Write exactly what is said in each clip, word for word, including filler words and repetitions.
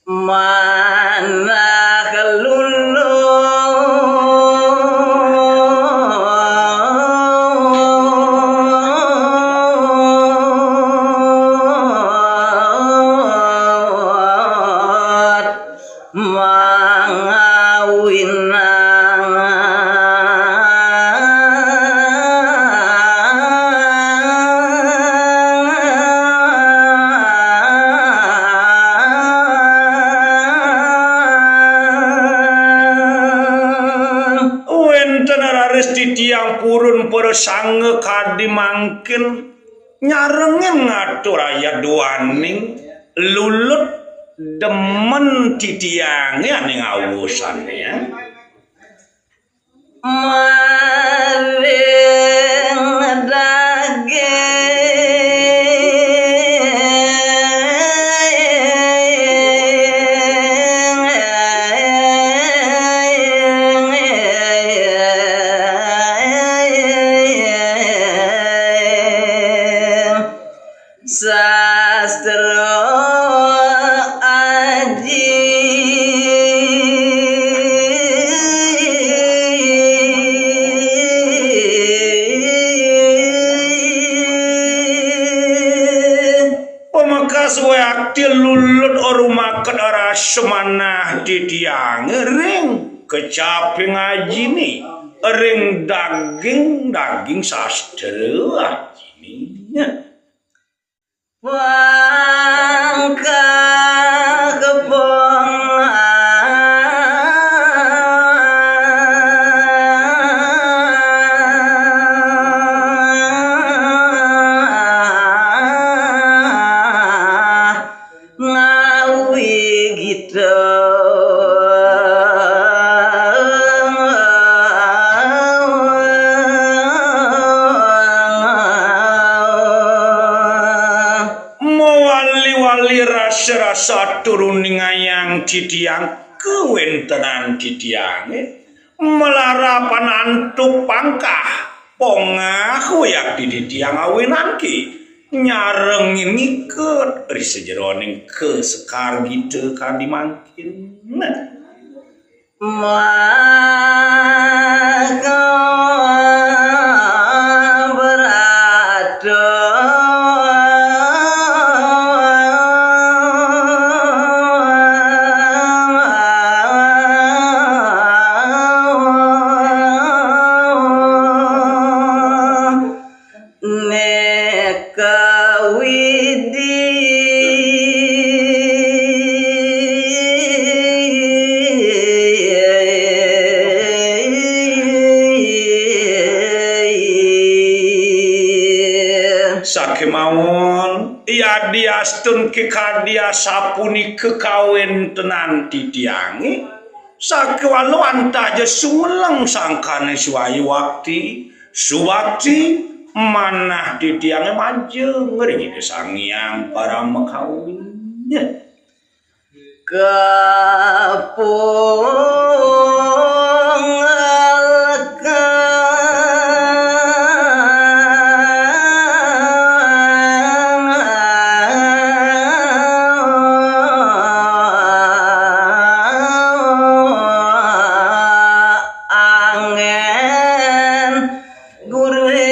Manah lulut mangawinang. Wénten raris titiang purun para sangga kadi mangkin nyarengin ngatur ayah duaning lulut demen titiangé ané ngawusan ya. Maring daging sastra aji. Pamekas wéakti lulut rumaket rasa manah titiangé ring kecaping ajiné, ring daging-daging sastra ajiné. Pangkah kepong. Ngawi gita. Mawali-wali rasa-rasa aturuning ayang titiang kawéntenan titiangé malarapan antuk pangkah pongah wéakti titiang awinanké nyarengin ngiket ri sajeroning kasekargita kadi mangkin. Maka berata. Neka widi. Sakémawon, yadiastun kekadi asapunika kawéntenan titiangé, sakéwala wantah ja sumeleng sangkaning suwaya wakti, subakti, manah titiangé majeng ring Ida Sang Hyang Parama Kawi. Kapung. Angen gurih.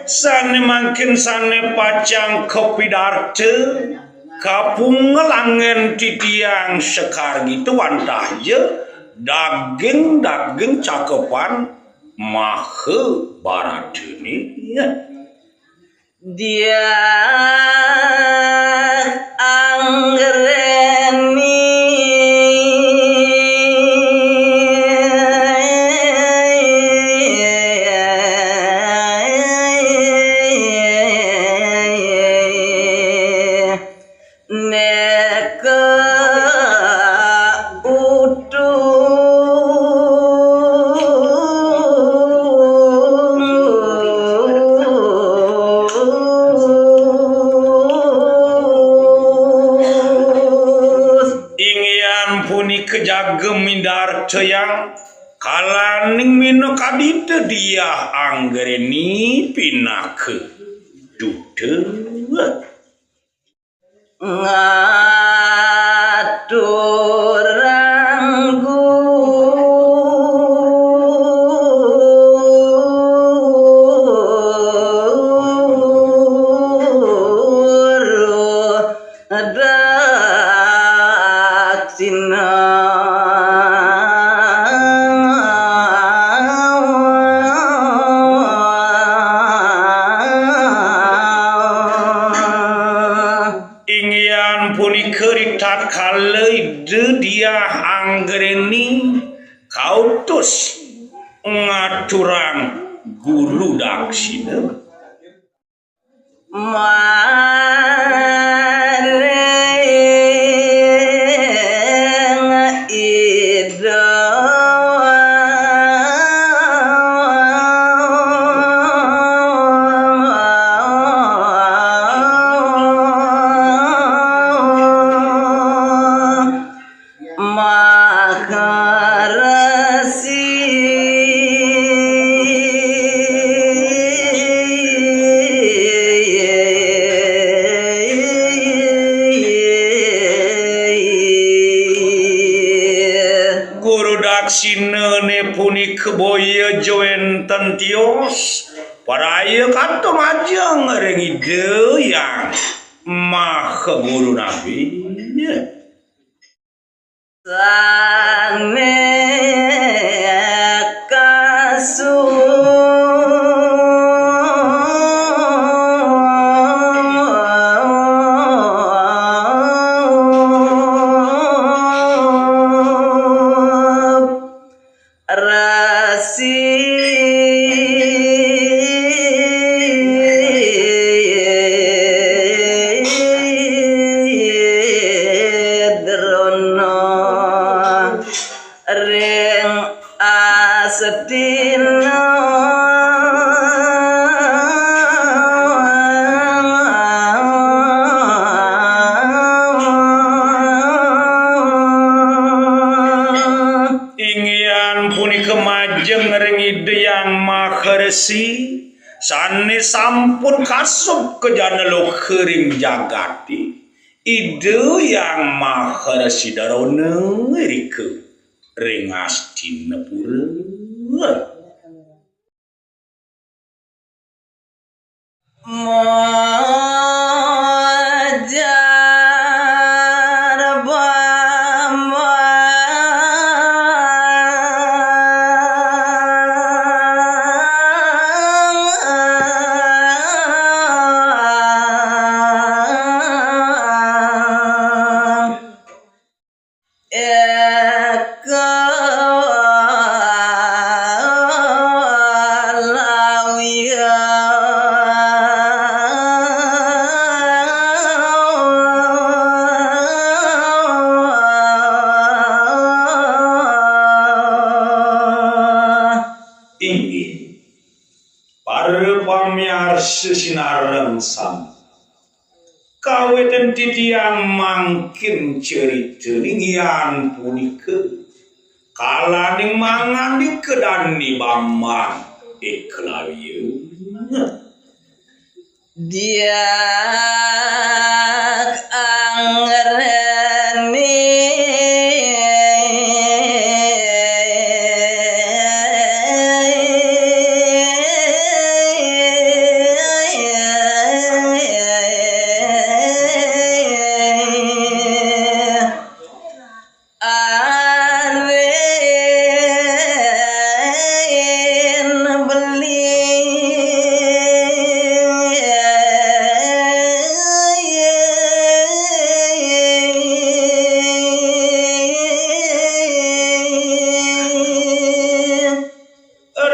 Sané mangkin sané pacang kapidarta, kapungel anggén titiang sekar gitu wantah ja daging-daging cakepan Mahabharatané. Diah anggréni. Neka utuh. Inggihan punika jaga midartayang Alaning minakadi Diah Anggreni pinaka duta. Ngaturang guru daksina. Inggihan punika ritatkala Ida Diah Anggreni kautus ngaturang guru daksina. Maring Ida. Maharesi. Guru daksinané punika boya ja wénten tios, paraya kantun majeng ring Ida Hyang Maha Guru Nabi. Sané kasu. Resi Drona ring Astina. Inggihan punika majeng ring Ida Hyang Maharesi sané sampun kasub ka jana loka ring jagaté. Ida Hyang Maharesi Drona irika ring Astinapura. Mojar Bambang. Eka Lawiya. Inggih. Para pamiarsa sinareng sami. Kawitin titiang mangkin carita inggihan punika kalaning mangandika Dane Bambang Eka Lawiya. Diah Anggreni. Arin beli.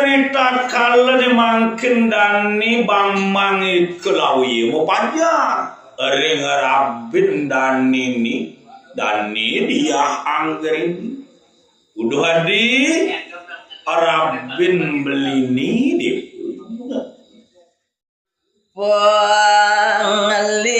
Ritatkala mangkin Dane Bambang Eka Lawiya mapajar ring rabin danené, Dane Diah Anggreni. Uduh adi, rabin beliné, Déwa. Panglipuran.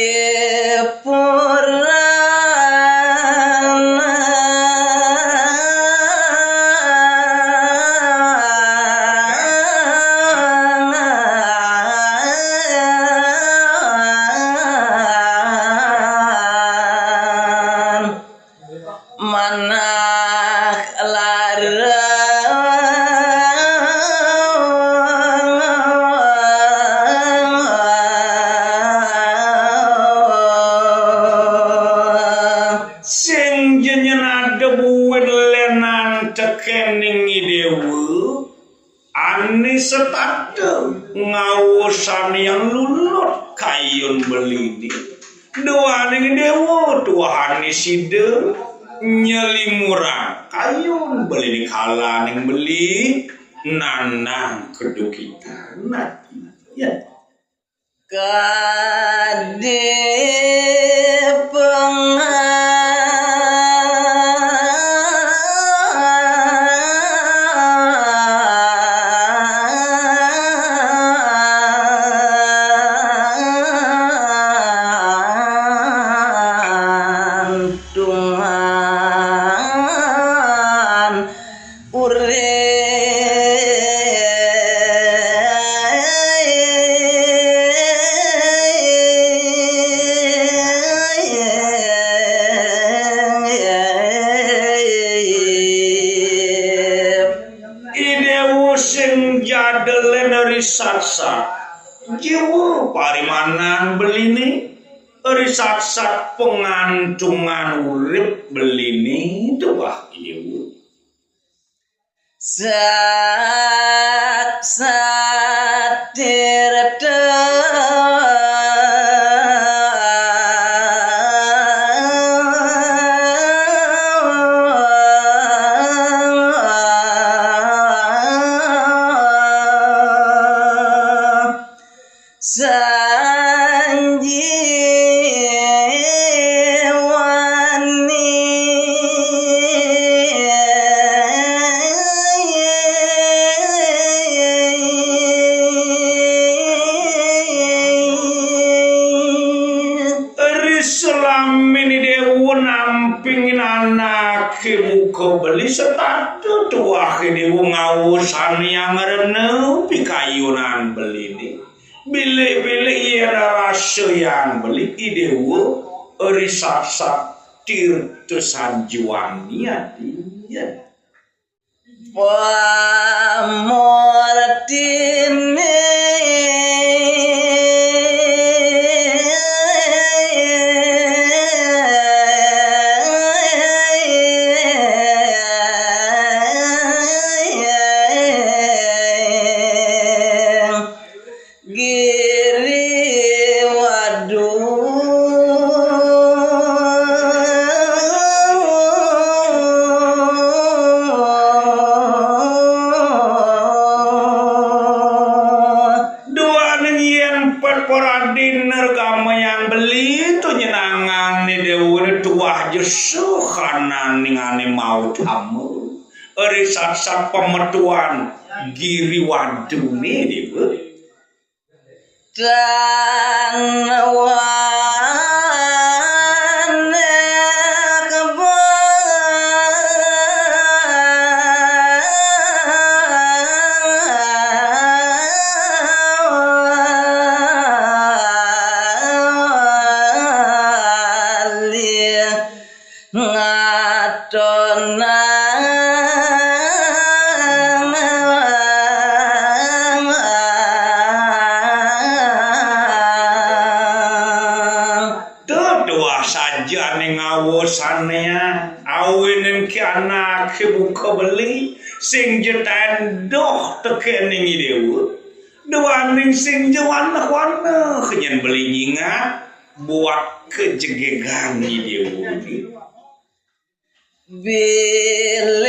Ni setata ngawasannyang lulut kayun beliné. Duaning déwa tuahané sida nyelimurang kayun beliné kalaning beli nandang kedukitan ati. Ya. Kadépengan Tuhan urip. I Déwa sing jadelén ri satsat jiwa parimanan beliné, ri satsat pangantungan urip beliné tuah jiwa. Sat satirta sanjiwani. Ri selaminé Déwa nampingin anaké buka beli setata tuah Déwa ngawasannyang rena pikayunan beliné. Bilih-bilih yén rasayang beli I Déwa ri satsat tirta sanjiwani ati. Pamurtiné. Giri Waduh. Duaning yén pet paradin nergamayang beli tu nyenangang ni déwa tuah jesuh kanan ning ané mautama. Ri satsat pametuan Giri Waduh ni déwa. Tan wanek bali. Ngatonang. Tuah sajané ngawasané, awinén ki anaké buka beli, sing ja tendoh tekéning I Déwa. Duaning sing ja waneh-waneh, nyén beli nyingak, buat kajegégan I Déwa. Bilih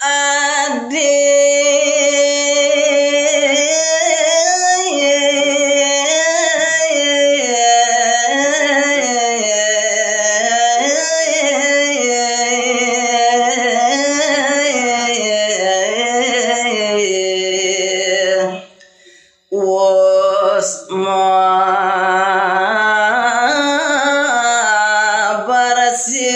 adi. Wus ma barsih.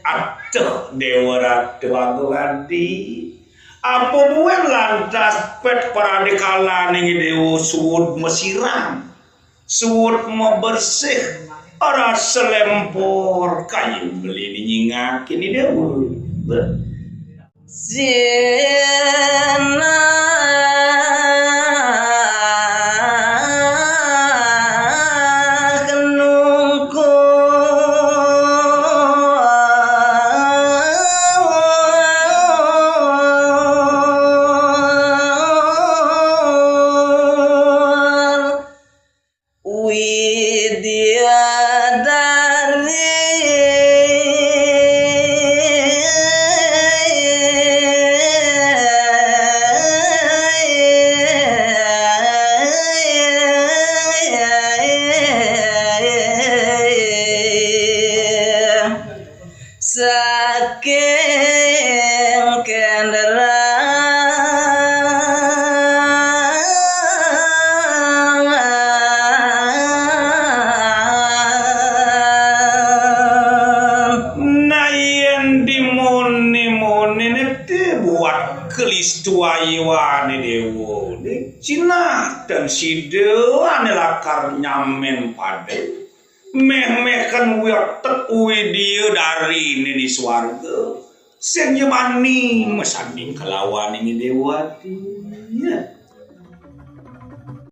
Aduh, Déwa Ratu Agung Adi. Apa buin lantas pet paradikalaning Déwa suud masiram, suud mabersih, rasa lempor, kayun beli nyingakin Déwa. Sina. Kendera. Nah, yén dimoni-moni nete buat kelistuayané déwa né, cinah dan sida ané lakar nyamén padé. Méh-méhken witek Widya Dariné di swarga. Sing nyemani masanding kalawan ini déwati. Ya.